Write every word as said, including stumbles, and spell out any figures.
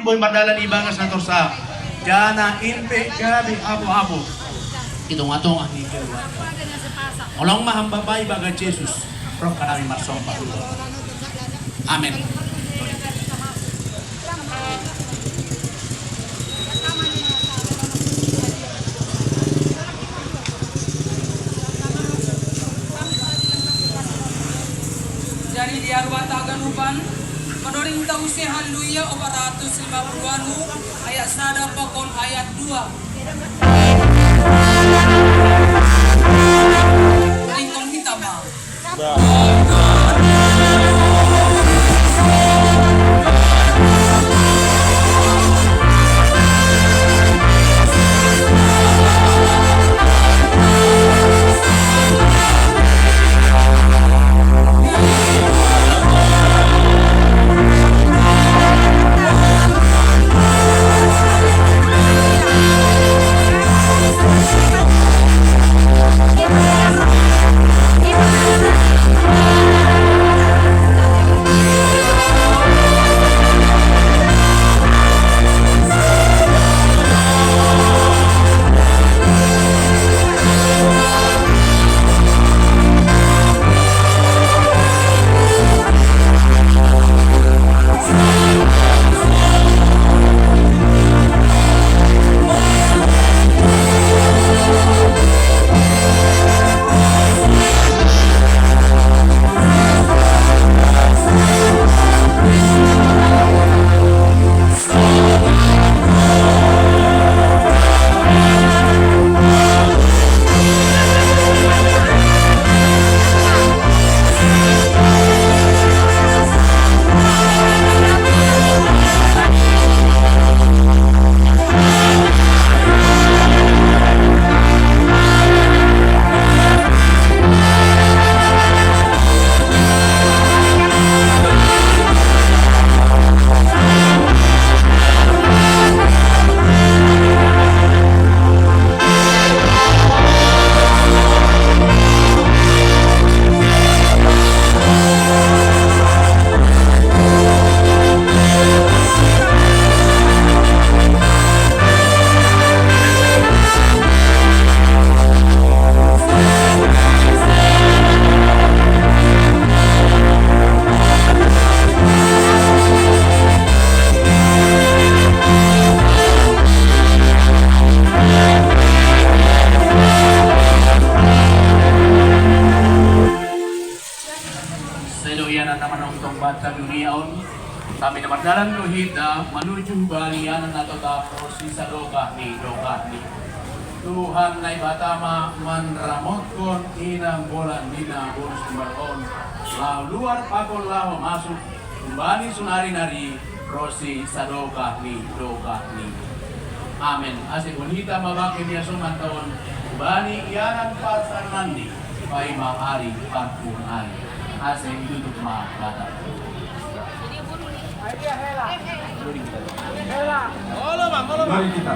Oi mardalan ibagas na torsa, jana inpe gabe apo-apo. Itonga-tonga ni keluarga. Holong ma hami Bapa ibagas Jesus, roh hanami marsomba. Amen. Jadi di arwata ganupan, manoring tau se Haleluya opat ratus lima puluh anu, ayat sada pakon ayat dua. Lingkong hitam, ah. Sedo ia na manongtong banta dunia on, hami na mardalan do hita manuju bani ia na totap ro sisadokah ni dokahni. Tuhan Naibata ma manramotkon inang bolan ni na bonus kembar on, laho luar pakon laho masuk, umbani sonari nari ro sisadokah ni dokahni. Amen. Ase boan hita mabangke ni asoman taon, umbani ianan parsarananni, paima ari parpulungan. Ase itutup ma Batak. Mari kita.